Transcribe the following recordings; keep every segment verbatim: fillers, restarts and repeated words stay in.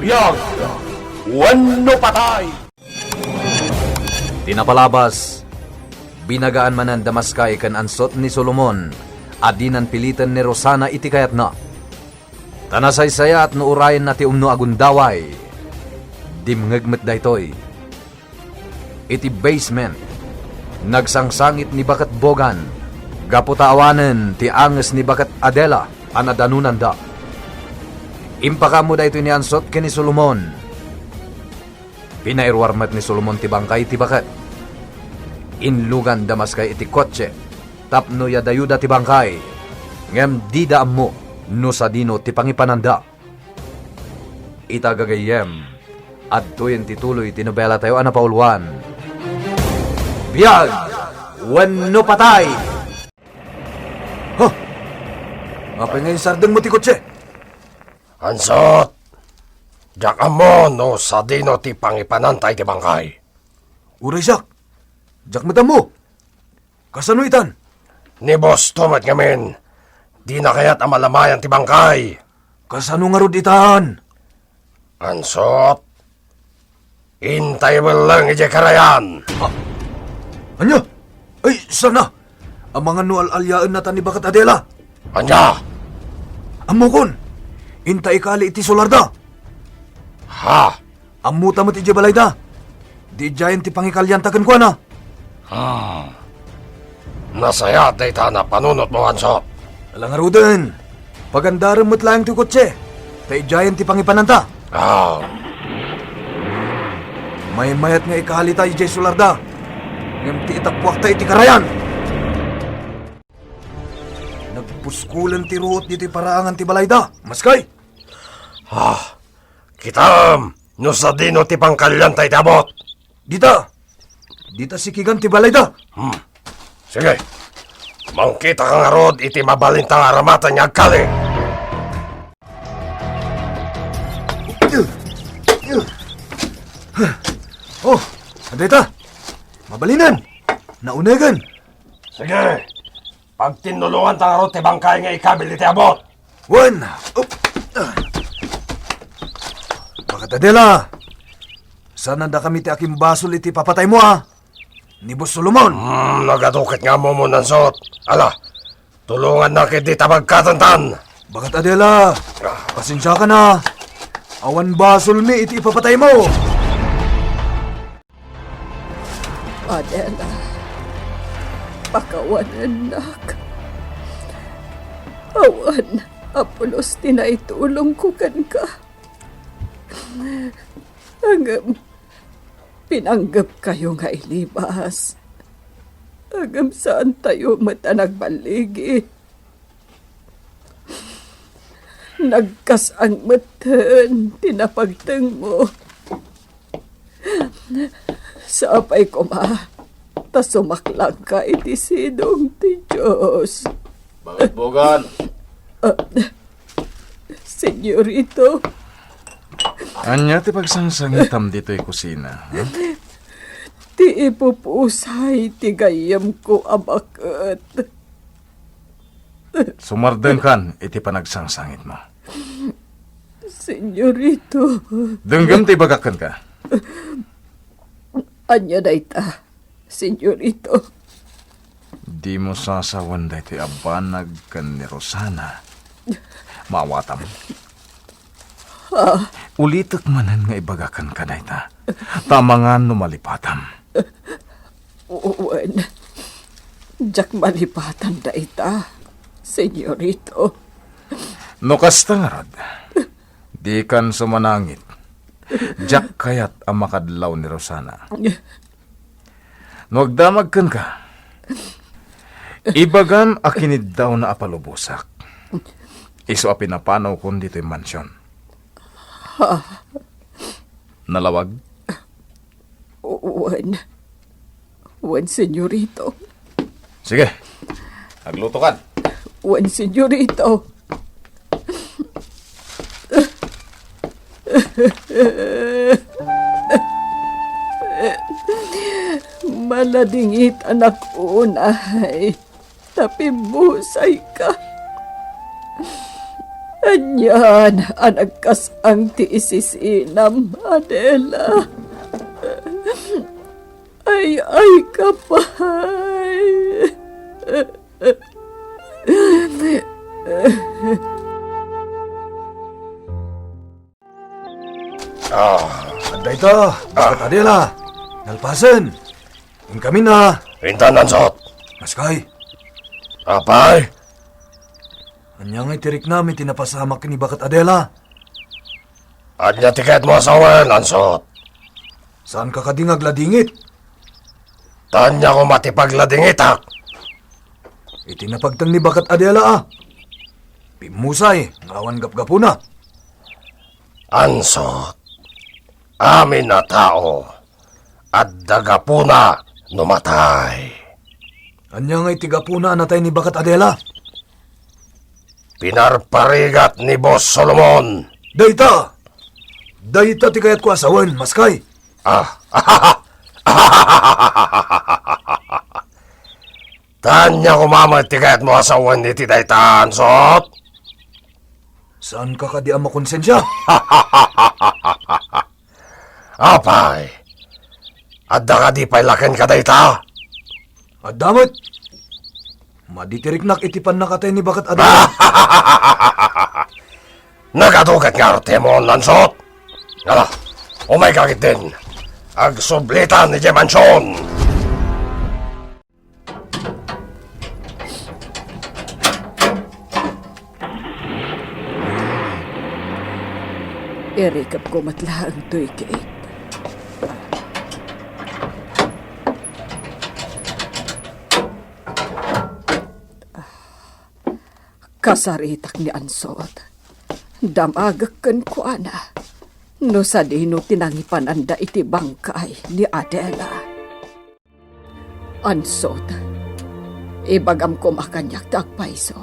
Biag wenno patay! Ti napalabas, binagaan manen da maskay ken ansot ni Solomon a dinan piliten ni Rosana iti kayatna. Ta nasaysayaat no urayenna ti umno a gundaway. Dimngeg met daytoy. Iti basement, nagsangsangit ni Baket Bogan gapu ta awanen ti anges ni Baket Adela a nadanonanda. Impakaammo daytoy ni ansot ken ni Solomon. Pinairuar met ni Solomon ti bangkay ti baket. Inluganda maskay iti kotse tapno yadayoda ti bangkay, ngem dida ammo no sadino ti pangipananda. Ita gagayyem, adtoyen ti tuloy ti nobelatayo a napauluan, Biag wenno Patay! Ha? Apay nga insardengmo ti kotse? Ansot, diak ammo no sadino ti pangipananta iti bangkay. Uray siak, diak met ammo. Kasano itan? Ni Bosto met ngamin, dina kayat a malamayan ti bangkay. Kasano ngarud itan? Ansot, intay belleng idiay karayan. Ah, ania? Ay, sana! Amangan no al-aliaenna ta ni Baket Adela. Ania? Ammokon, intay ikali iti solarda. Ha? Ammota met idiay balayda. Di idiayen ti pangikalianta kenkuana. Hmm. Nasayaat dayta a panunotmo, Ansot. Ala ngaruden, pagandarem met laeng ti kotse, ta idiayen ti pangipananta. Ah. Maymayat nga ikalita idiay solarda, ngem ti itappuakta iti karayan. Nagpuskulen ti ruot ditoy paraangan ti balayda. Maskay! Ah, kitam, no sadino ti pangkalianta iti abut. Dita. Dita sikigan ti balayda. Hmm. Sige. Mangkitaka ngarud iti mabalinta nga aramatan nga agkali. Oh, adda ita. Mabalinen. Naunegen. Sige. Pagtinnulonganta ngarud ti bangkay nga ikabil iti abut. Wen. Up. Ah. Baket Adela. Saan a dakami ti akimbasol iti papataymo, a? Ni Boss Solomon. Hmm, nagadu ket nga ammom, Ansot. Ala, tulongannak iti tabagkatantan. Baket Adela, pasensiakan, a. Awan basolmi iti ipapataymo. Adela, pakawanennak. Awan a pulos ti naitulongko kenka. Ngem pinanggepkayo nga ilibas. Ngem saantayo met a nagballigi. Nagkas-ang metten ti napagtengmo. Sapay koma ta sumaklangka iti sidong ti Dios. Baket Bogan. Ah, Senyorito. Ania ti pagsangsangitam ditoy kusina, ha? Ti ipupusay ti gayyemko a baket. Sumardengkan iti panagsangsangitmo. Senyorito. Denggem ti ibagak kenka. Ania dayta, Senyorito? Dimo sasawen daytoy a banag ken ni Rosana. Maawatam. Ah. Ulitek manen nga ibagak kenka dayta. Ta amangan no malipatam. Wen, diak malipatan dayta, Senyorito. No kasta ngarud, dikan sumanangit. Diak kayat a makadlaw ni Rosana. No agdamag kenka, ibagam a kiniddawna a palubosak. Isu a pinapanawkon ditoy mansion. Ha? Nalawag? Wen. Wen, Senyorito. Sige. Aglutokan. Wen, Senyorito. Maladingitanak unay. Ta pimbusayka. Anian a nagkas-ang ti isisinam, Adela. Ay, ay ka pay. Ah, adda ita, Baket Adela. Nalpasen. Inkami na. Intan, Ansot. Maskay. Apay? Ania ngay ti riknam iti napasamak ni Baket Adela? Ania ti kayatmo a sawen, Ansot? Saanka kadi nga agladingit? Ania koma ti pagladingitak? Iti napagteng ni Baket Adela a pimmusay nga awan gapgapuna. Ansot, amin a tao adda gapuna no matay. Ania ngay ti gapuna a natay ni Baket Adela? Pinarparigat ni Boss Solomon. Dayta! Dayta ti kayatko a sawen, maskay. Ah. Ania koma met ti kayatmo a sawen iti dayta, Ansot? Saanka kadi a makonsensia? Apay, adda kadi pay la kenka dayta? Adda met. Madi ti riknak iti pannakatay ni Baket Adela. Nagadu ket nga artemon, Ansot. Ala, umayka ketdin. Agsublitan idiay mansion. Irikepko met laeng toy cake. Kasaritak ni Ansot. Damagek kenkuana no sadino ti nangipananda iti bangkay ni Adela. Ansot, ibagam koma kaniak ti agpayso.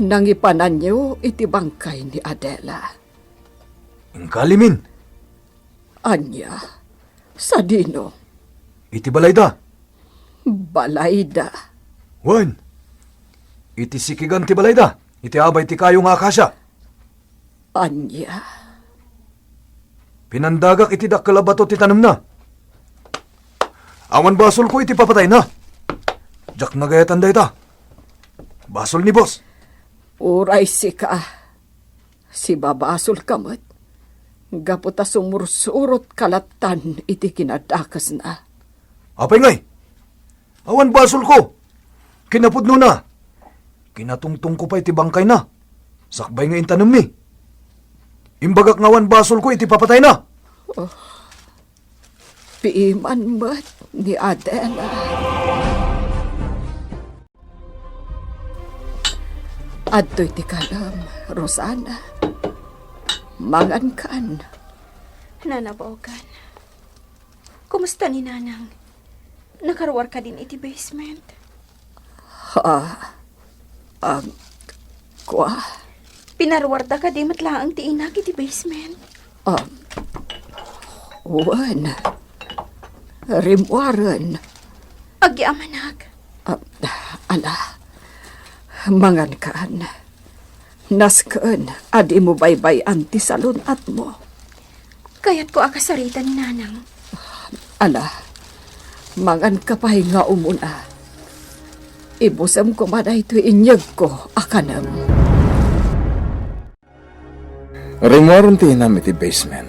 Nangipananyo iti bangkay ni Adela. Inkalimin. Ania? Sadino? Iti balayda. Balayda? Wen, iti sikigan ti balayda, iti abay ti kayo nga akasia. Ania? Pinandagak iti dakkel a bato ti tanemna. Awan basolko iti papatayna. Diak nagayatan dayta. Basol ni boss. Uray sika. Sibabasolka met. Gapu ta sumursurotka lattan iti kinadakesna. Apay ngay? Awan basolko. Kinapudnona, kinatungtongko pay ti bangkayna. Sakbay nga intanemmi. Imbagak nga awan basolko iti papatayna. Oh, piman met ni Adela. Adtoy ti kanem, Rosana. Mangankan. Nana Bogan. Kumusta ni Nanang? Nakaruar kadin iti basement? Ah, ah, kua? Pinaruarda kadi met laeng ti inak iti basement? Ah, wen. Rimmuaren. Agyamanak. Ah, ala. Mangankan. Nasken a dimo baybay-an ti salun-atmo. Kayatko a kasarita ni Nanang. Ala, manganka pay nga umuna. Ibusem koma daytoy inyegko a kanem. Rimmuaren ti inam iti basement.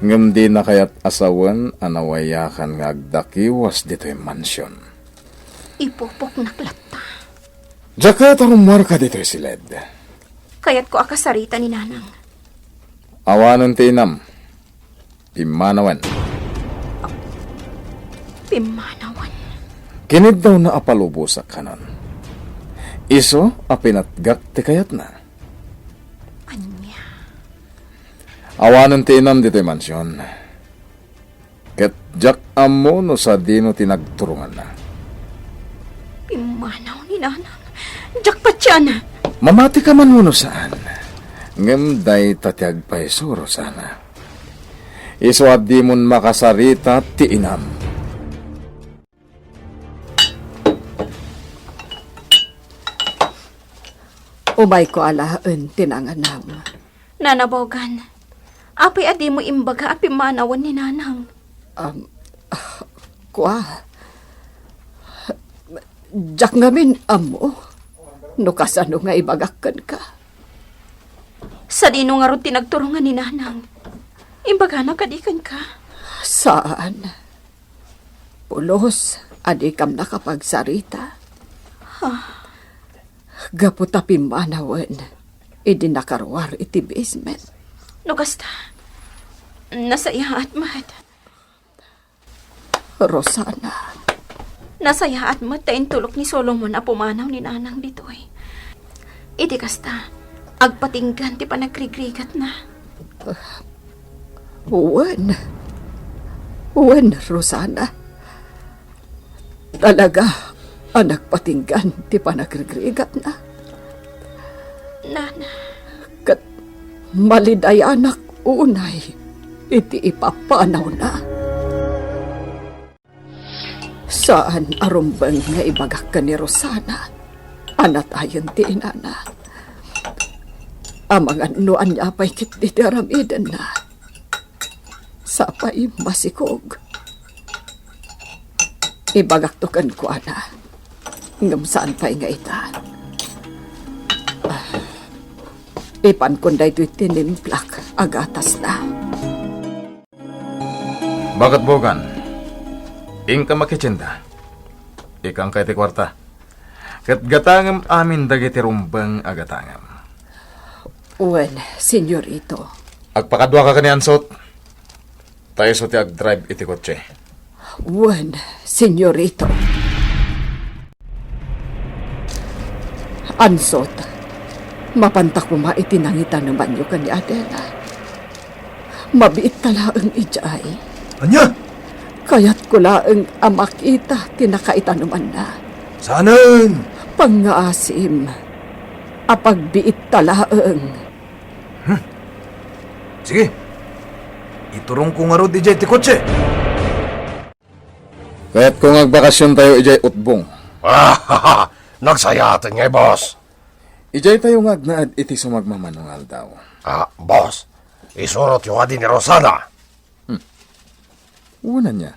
Ngem dina kayat a sawen a nawayakan nga agdakiwas ditoy mansion. Ipupoknak latta. Diak kayat a rummuarka ditoy siled. Kayatko a kasarita ni Nanang. Awanen ti inam. Pimmanawen. Pimmanawen? Kiniddawna a palubosak kanon. Isu a pinatgak ti kayatna. Ania? Awanen ti inam ditoy mansion. Ket diak ammo no sadino ti nagturonganna. Pimmanaw ni Nanang. Diak patian. Mamatika man wenno saan, ngem dayta ti agpayso, Rosana. Isu a dimon makasarita ti inam. Umayko alaen ti nanganam. Nana Bogan, apay a dimo imbaga a pimmanawen ni Nanang? Um, ah, kua, diak ngamin ammo no kasano nga ibagak kenka. Sadino ngarud ti nagturong nga ni Nanang? Imbagana kadi kenka? Saan. Pulos a dikam nakapagsarita. Gapu ta pimmanawen idi nakaruar iti basement. No kasta, nasayaat met. Rosana. Nasayaat met ta intulok ni Solomon a pumanaw ni Nanang ditoy. Iti kasta, agpatinggan ti panagrigrigatna. Wen. Wen, Rosana. Talaga a nagpatinggan ti panagrigrigatna. Nana. Ket malidayanak unay iti ipapanawna. Saan a rumbeng nga ibagak ken ni Rosana a natayen ti inana. Amangan no ania pay ketdi ti aramidenna. Sapay masikog. Ibagakto kenkuana. Ngem saan pay nga ita. Ah, ipankon daytoy tinimplak a gatasna. Baketbogan, inka makitsinda. Ikkanka iti kuarta. Ket gatangem amin dagiti rumbeng a gatangem. Wen, senyorito. Agpakaduaka ken ni Ansot. Ta isu ti agdrive iti kotse. Wen, senyorito. Ansot, mapanta koma iti nangitanemanyo ken ni Adela. Mabiitta laeng idiay. Ania? Kayatko laeng a makita ti nakaitanemanna. Saanen? Pangngaasim a pagbiitta laeng. Hmm. Sige. Iturongko ngarud idiay ti kotse. Kayatko nga agbakasiontayo idiay utbong. Ah, nagsayaaten ngay, boss. Idiaytayo nga agnaed iti sumagmamano nga aldaw. Ah, boss, isurotyo kadi ni Rosana? Hmm. Wen ania?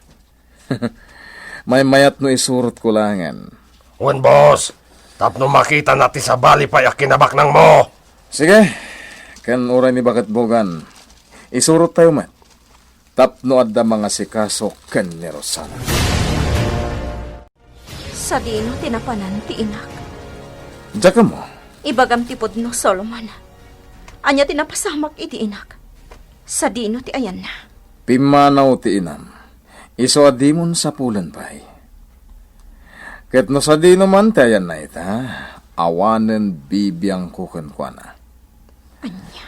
Maymayat no isurotko laengen. Wen, boss, tapno makitana ti sabali pay a kinabaknangmo. Sige, ken uray ni Baketbogan, isurottayo met. Tapno adda mangasikaso ken ni Rosana. Sadino ti napanan ti inak? Diak ammo. Ibagam ti pudno, Solomon. Ania ti napasamak iti inak? Sadino ti ayanna? Pimmanaw ti inam. Isu a dimon sapulen pay. Ket no sadino man ti ayanna ita, awanen bibiangko kenkuana. Ania?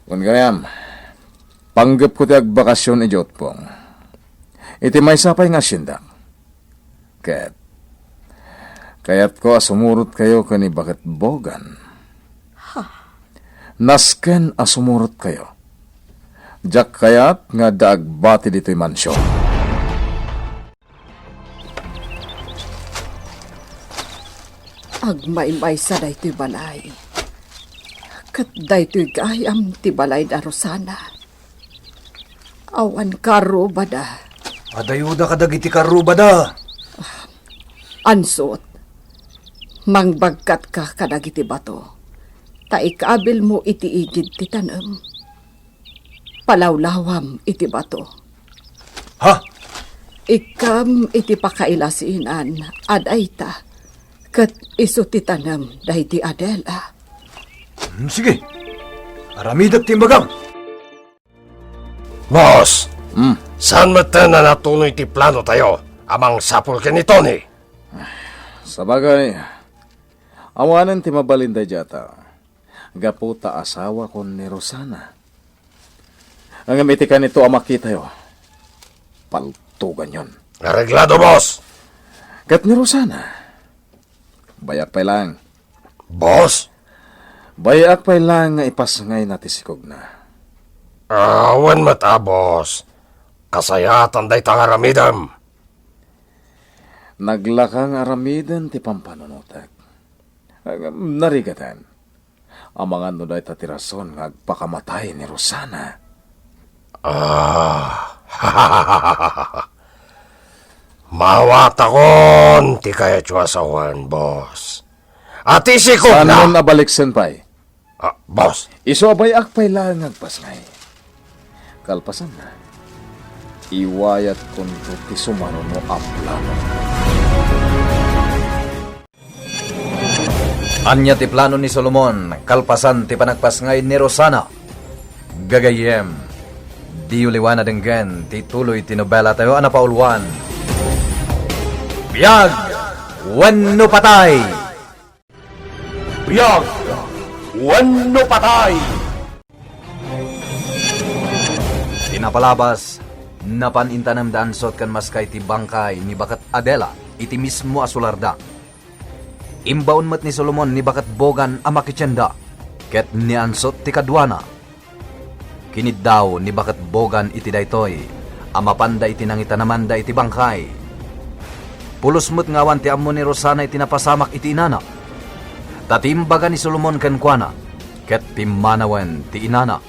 Wen gayam, panggepko ti agbakasion idiay utbong. Iti maysa pay nga asiendak. Ket kayatko a sumurotkayo ken ni Baketbogan. Ha? Nasken a sumurotkayo. Diak kayat nga adda agbati ditoy mansion. Agmaymaysa daytoy balay. Ket daytoy gayam ti balay da Rosana. Awan karrubada. Adayoda kadagiti karrubada. Ansot, mangbagkatka kadagiti bato, ta ikabilmo iti igid ti tanem. Palawlawam iti bato. Ha? Ikkam iti pakailasinan a dayta, ket isu ti tanem daydi Adela. Hmm, sige. Aramidek ti imbagam. Boss, hmm, saan metten a natunoy ti plano tayo a mangsapul ken ni Tony? Sabagay, awanen ti mabalin daydiay a tao. Gapu ta asawakon ni Rosana. Ngem iti kanito a makitayo, paltuganyon. Areglado, boss. Ket ni Rosana, bayak pay laeng. Boss? Bayak pay laeng nga ipasngayna ti sikogna. Awan met a, boss. Kasayaatan dayta nga aramidem. Naglaka nga aramiden ti pampanunotek. Ngem narigaten, amangan no dayta ti rason nga agpakamatay ni Rosana. Ah. Mawatakon ti kayatyo a sawen, boss. Ati sikog na. Saanmon a baliksen pay? Ah, boss. Isu a bay-ak pay laeng nga agpasngay. Kalpasanna, iwayatkonto ti sumaruno a plano. Ania ti plano ni Solomon kalpasan ti panagpasngay ni Rosana? Gagayyem, diyo liwan a denggen ti tuloy ti nobela tayo a napauluan, Biag wenno Patay! Biag wenno Patay! Ti napalabas, napan intanem da Ansot ken Maskay ti bangkay ni Baket Adela iti mismo a sularda. Imbaon met ni Solomon ni Baket Bogan a makitienda, ket ni Ansot ti kaduana. Kiniddaw ni Baket Bogan iti daytoy a mapanda iti nangitanamanda iti bangkay. Pulos met nga awan ti ammo ni Rosana iti napasamak iti inana. Ta ti imbaga ni Solomon kenkuana, ket pimmanawen ti inana.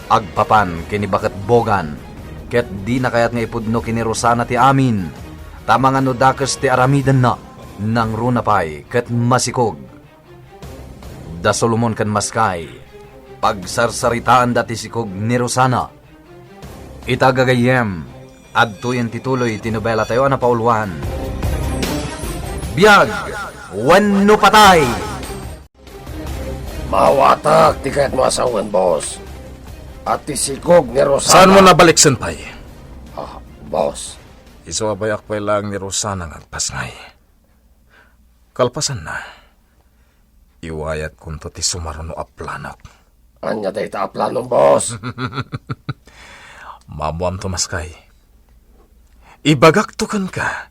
Agpapan ken ni Baket Bogan, ket dina kayat nga ipudno ken ni Rosana ti amin, ta amangan no dakes ti aramidenna, nangruna pay ket masikog. Da Solomon ken Maskay, pagsarsaritaanda ti sikog ni Rosana. Ita gagayyem, adtoyen ti tuloy ti nobela tayo a napauluan, Biag wenno Patay! Mawatak ti kayatmo a sawen, boss. Ati sikog ni Rosana. Saanmo a baliksen pay? Ah, boss. Isu a bay-ak pay laeng ni Rosana nga agpasngay. Kalpasanna, iwayatkonto ti sumaruno a planok. Ania dayta a plano, boss? Maammoamto, Maskay. Ibagakto kenka,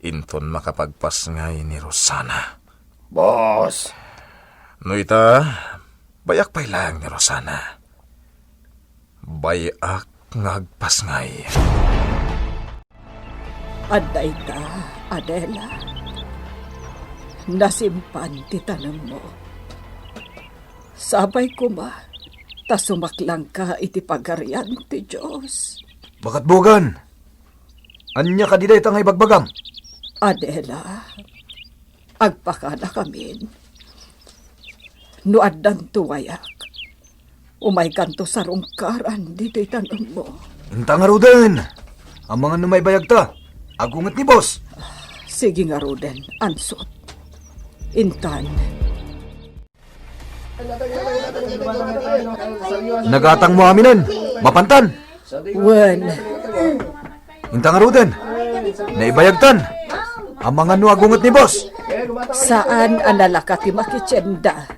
inton makapagpasngay ni Rosana. Boss. No ita, bay-ak pay laeng ni Rosana. Bay-ak nga agpasngay. Adda ita, Adela. Nasimpan ti tanemmo. Sapay koma ta sumaklangka iti Pagarian ti Dios. Baket Bogan, ania kadi dayta nga ibagbagam? Adela, agpakanakamin. No addanto wayak, umaykanto sarungkaran ditoy tanemmo. Inta ngaruden, amangan no maibayagta, agunget ni boss. Sige ngaruden, Ansot. Intan. Nagatangmo aminen, mapantan. Wen. Inta ngaruden, naibayagtan. Amangan no agunget ni boss. Saan a nalaka ti makitienda.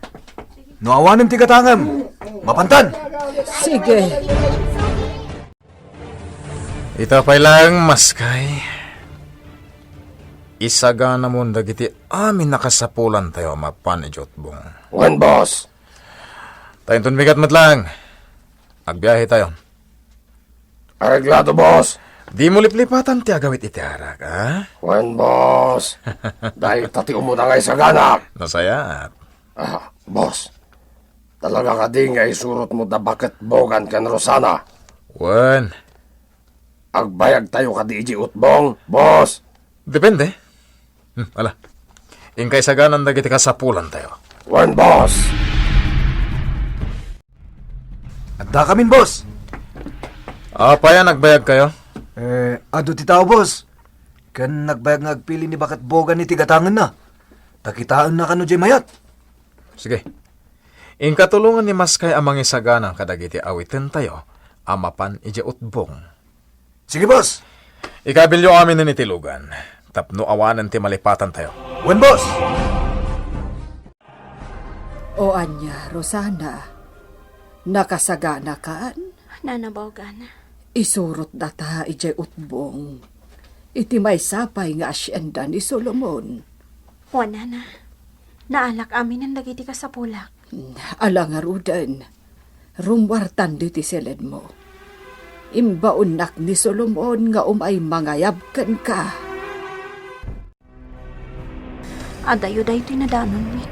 No awanen ti gatangem, mapantan. Sige. Ita pay laeng, Maskay. Isaganamon dagiti amin a kasapulantayo a mapan idiay utbong. Wen, boss. Ta inton bigat met laeng, agbiahe tayo. Areglado, boss. Dimo liplipatan ti agawid iti arak, a? Wen, boss. Dayta ti umuna nga isaganak. Nasayaat. Ah, boss. Talaga kadi nga isurotmo da Baket Bogan ken Rosana? Wen. Agbayagtayo kadi idiay utbong, boss? Depende. Hmm, ala. Inka isaganan dagiti kasapulantayo. Wen, boss. Addakamin, boss. Apay a nagbayagkayo? Eh, adu ti tao, boss. Ken nagbayag nga agpili ni Baket Bogan iti gatangenna. Ta kitaenna kano diay mayat. Sige. Inka tulongen ni Maskay a mangisagana kadagiti awitentayo a mapan idiay utbong. Sige, boss. Ikabilyo aminen iti lugan tapno awanen ti malipatantayo. Wen, boss. O ania, Rosana? Nakasaganakan? Nana Bogan. Isurotdata idiay utbong. Iti maysa pay nga asienda ni Solomon. Wen, nana. Naalak aminen dagiti kasapulak. Ala ngaruden, rummuartan ditoy seledmo. Imbaonnak ni Solomon nga umay mangayab kenka. Adayo daytoy nadanonmi.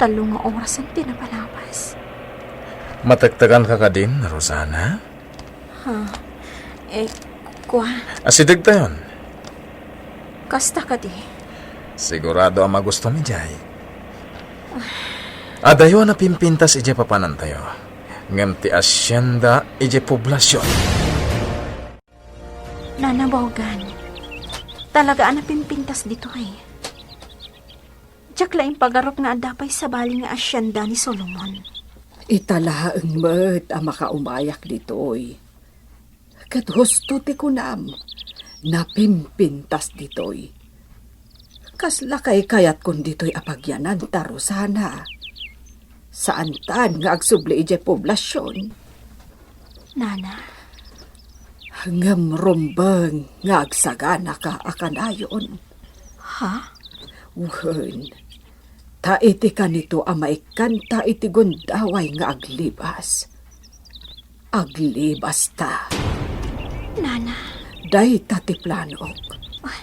Tallo nga orasen ti napalabas. Matektekanka kadin, Rosana? Ha? Eh, kua? Asidegtayon. Kasta kadi? Sigurado a magustomi jay. Adayo a napimpintas idiay papanantayo. Ngem ti asienda idiay poblasion. Nana Bogan, talaga a napimpintas ditoy. Diak la impagarup nga adda pay sabali nga asienda ni Solomon. Ita laeng met a makaumayak ditoy. Ket husto ti kunam, napimpintas ditoy. Kasla kaykayatkon ditoy a pagiananta, Rosana. Saantan nga agsubli idiay poblasion. Nana. Ngem rumbeng nga agsaganaka a kanayon. Ha? Wen, ta iti kanito a maikkanta iti gundaway nga aglibas. Aglibasta. Nana. Dayta ti planok. Ah,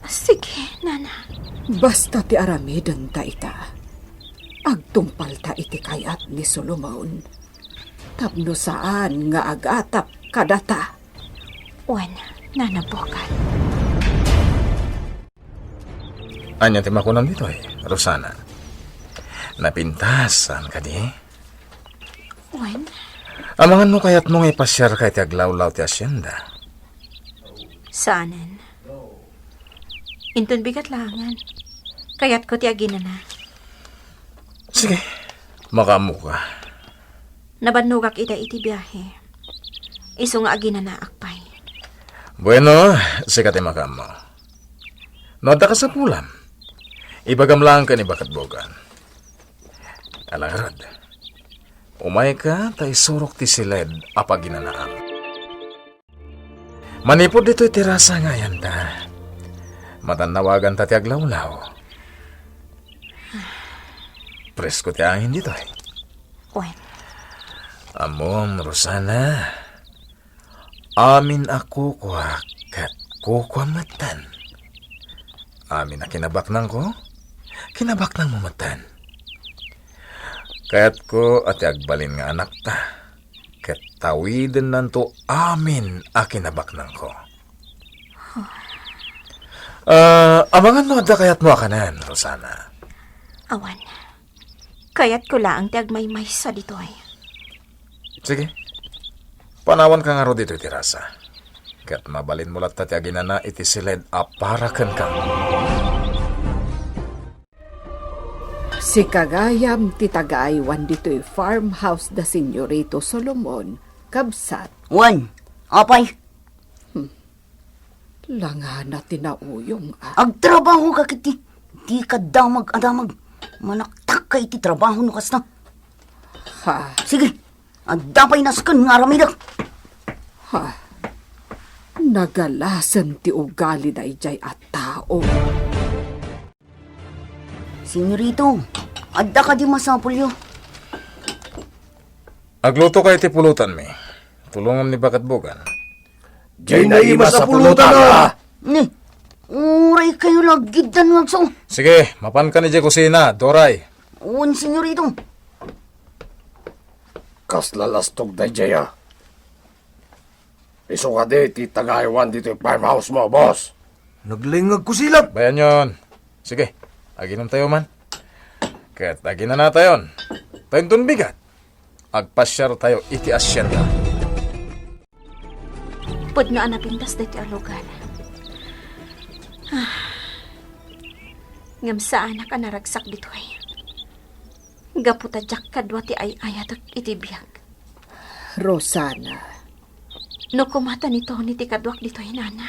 sige, Nana. Basta ti aramidenta ita. Agtungpalta iti kayat ni Solomon. Tapno saan nga agatap kadata. Wen, Nana Bogan. Ania ti makunam ditoy, Rosana? Napintas, saan kadi? Wen? Amangan no kayatmo nga ipasiarka iti aglawlaw ti asienda? Saanen. Inton bigat laengen. Kayatko ti aginana. Sige, makaammoka. Nabannogak ida iti biahe. Isu nga aginanaak pay. Bueno, sika ti makaammo. No adda kasapulam, ibagam laeng ken ni Baket Bogan. Ala ngarud, umayka ta isurok ti siled a paginanaam. Manipud ditoy terasa nga ayanta, matannawaganta ti aglawlaw. Presko ti angin ditoy. Wen. Ammom, Rosana, amin a kukuak ket kukuam metten. Amin a kinabaknangko, kinabaknangmo metten. Kayatko a ti agbalin nga anakta, ket tawidennanto amin a kinabaknangko. Ah, amangan no adda kayatmo a kanen, Rosana? Awan. Kayatko laeng ti agmaymaysa ditoy. Sige. Panawanka ngarud ditoy terasa. Ket mabalinmo latta ti aginana iti siled a para kenka. Sika gayam ti tagaaywan ditoy farmhouse da Senyorito Solomon, kabsat. Wen, apay? Hmm. Langana ti nauyong, a. Agtrabaho ka ket di, di ka damag a damag. Manaktak ka iti trabaho no kasta. Ha? Sige, adda pay nasken nga aramidek. Ha? Nagalasen ti ugali daydiay a tao. Senyorito, adda kadi masapulyo? Agluto kayo iti pulutanmi. Tulongam ni Baket Bogan. Diay naimas a pulutan, a. Ni, uray kayo laggiddan nga agso. Sige, mapanka idiay kusina, Doray. Wen, senyorito. Kasla lastog daydiay, a. Isu kadi ti tagaaywan ditoy farmhouse mo, boss? Naglingag ko sila. Bayan yon. Sige, aginom tayo man. Ket aginana tayon. Tayon ton bigat. Agpasiar tayo iti asienda. Pudno a napintas daytoy a lugar. Ah. Ngem saanak a naragsak ditoy. Gapu ta diak kadua ti ay-ayatek iti biag. Rosana. No kumata ni Tony ti kaduak ditoy, nana.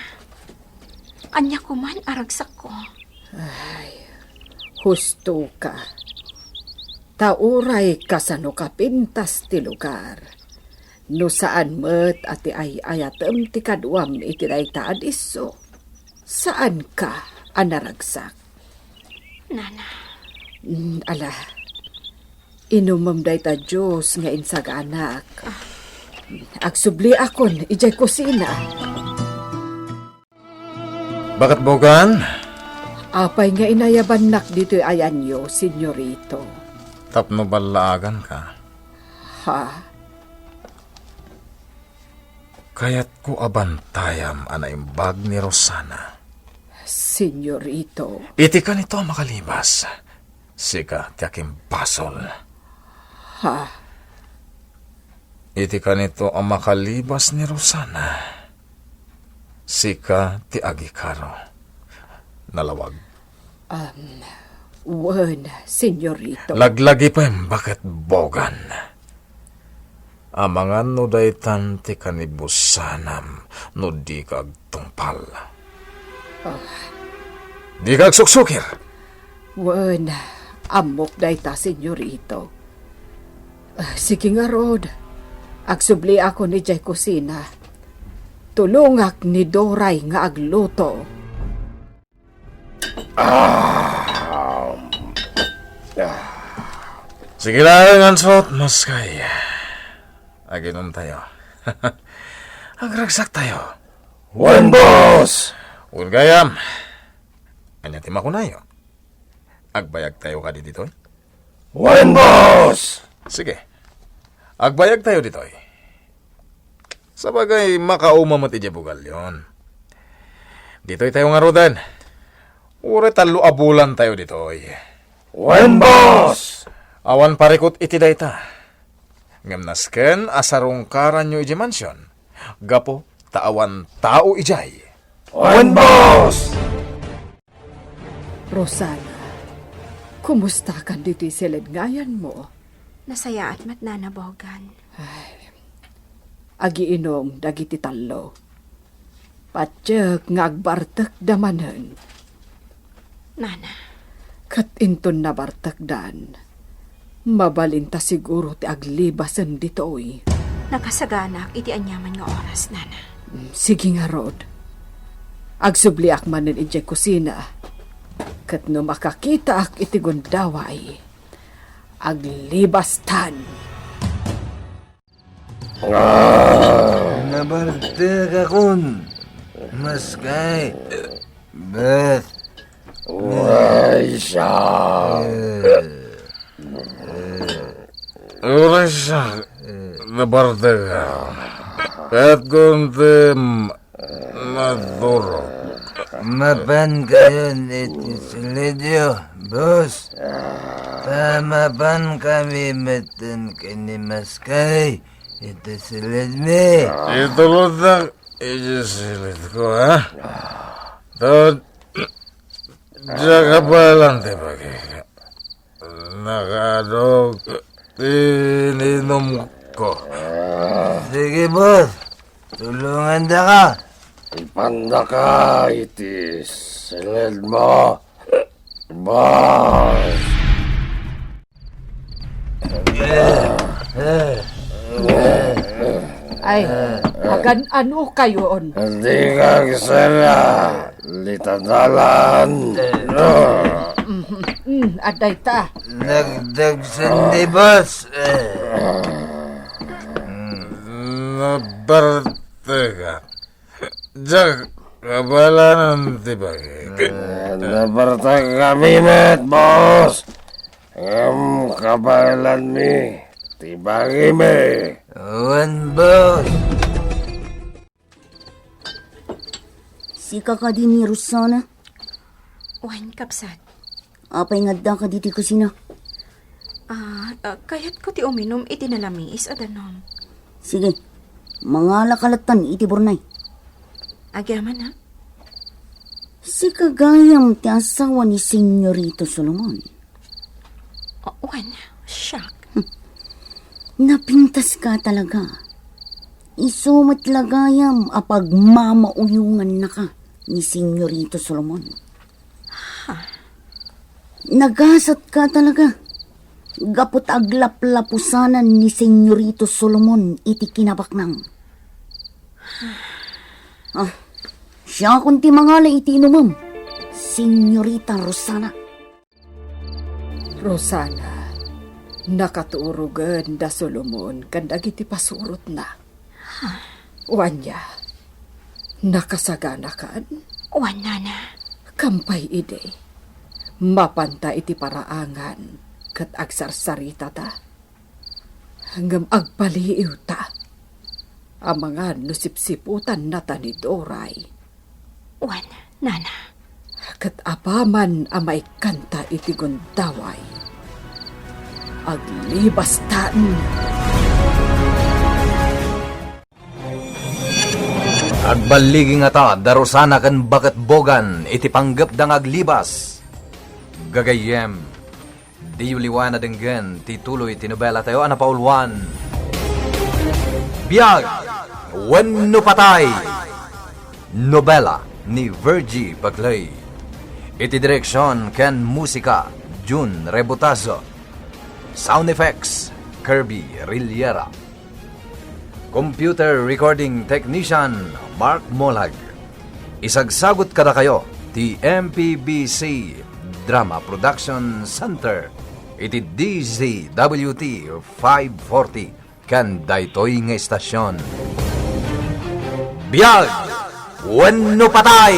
Ania koman a ragsakko? Ay, husto ka. Ta uray kasano ka pintas ti lugar. No saan met a ti ay-ayatem ti kaduam iti dayta a disso, saanka a naragsak. Nana. Mm, ala, inumem dayta juice nga insaganak. Ah. Agsubliakon idiay kusina. Baket Bogan, Apay nga inayabannak ditoy ayanyo, Senyorito? Tapno ballaaganka. Ha? Kayatko a bantayam a naimbag ni Rosana. Senyorito. Iti kanito a makalibas, sika ti akimbasol. Ha? Iti kanito a makalibas ni Rosana, sika ti agikaro. Nalawag. Um, wen, Senyorito. Laglagipem, baket bogan. Amangan no daytan ti kanibusanam no dika agtungpal. Ah. Dika agsuksukir! Wen, ammok dayta, Senyorito. Ah, sige ngarud. Agsubliakon idiay kusina. Tulongak ni Doray nga agluto. Ah. Ah. Sige laeng, Ansot, maskay. Aginom tayo. Agragsak tayo. Wen, boss! Wen gayam. Ania ti makunayo? Agbayag tayo kadi ditoy? Wen, boss! Sige. Agbayag tayo ditoy. Sabagay, makauma met idiay bugalyon. Ditoy tayo ngaruden. Uray tallo a bulan tayo ditoy. Wen, boss! Awan parikut iti dayta. Ngem nasken a sarungkaranyo idiay mansion, gapu ta awan tao idiay. Wen, boss! Rosana, kumustakan ditoy siledngayanmo? Nasayaat met, Nana Bogan. Ay, agiinum dagiti tallo. Patiek nga agbartekda manen. Nana. Ket inton nabartekdan, mabalinta siguro ti aglibasen ditoy. Nakasaganak iti aniaman nga oras, Nana. Mm, sige ngarud. Agsubliak manen idiay kusina. Ket no makakitaak iti gundaway, aglibastan. Ah! Nabartekakon. Maskay. Beth. Uray siak. Uray siak. Nabartekak. Ket kuntem Maduro. Mapankayon iti silidyo, boss. Ta mapankami metten ken ni Maskay iti silidmi. Itulodnak iti silidko, ha? Ta diak kabaelan ti bagik. Nakaadog ti ininumko. Sige, boss. Tulongandaka. Ipandaka iti silidmo, boss. Ay, agan-ano kayon? Dika agsala, litadalan. Mm, adda ita. Nagdagsen ni boss. Nabartekak. Diak kabaelan ti bagik. Nabartekakami met, boss. Ngem kabaelanmi ti bagimi. Wen, boss. Sika kadi ni Rosana? Wen, kabsat. Apay nga addaka ditoy kusina? Ah, ah, kayatko ti uminum iti nalamiis a danum. Sige, mangala ka lattan iti burnay. Agyamanak? Sika gayam ti asawa ni Senyorito Solomon? O, wen, siak. Hmm. Napintaska talaga. Isu met la gayam a pagmamauyongannaka ni Senyorito Solomon. Ha? Nagasatka talaga. Gapu ta aglaplapusanan ni Senyorito Solomon iti kinabaknang. Ah, siakon ti mangala iti inumem, Senyorita Rosana. Rosana, nakaturogen da Solomon ken dagiti pasurotna. Wen, nia, nakasaganakan? Wen, nana. agtampay idi, mapanta iti paraangan ket agsarsaritata. Ngem agbaliwta. Amangan no sipsiputannata ni Doray. Wen, nana. Ket apaman a maikkanta iti gundaway, aglibastan. Agballigi ngata da Rosana ken Baketbogan iti panggepda nga aglibas. Gagayyem, diyo liwan a denggen ti tuloy ti nobela tayo a napauluan, Biag Wenno Patay. Nobela ni Virgie Bagley. Iti direksyon ken musika, Jun Rebutazo. Sound effects, Kirby Rillera. Computer recording technician, Mark Molag. Isagsagut kadakayo ti M P B C Drama Production Center iti D Z W T five forty ken daytoy nga istasyon. Biag wenno patay!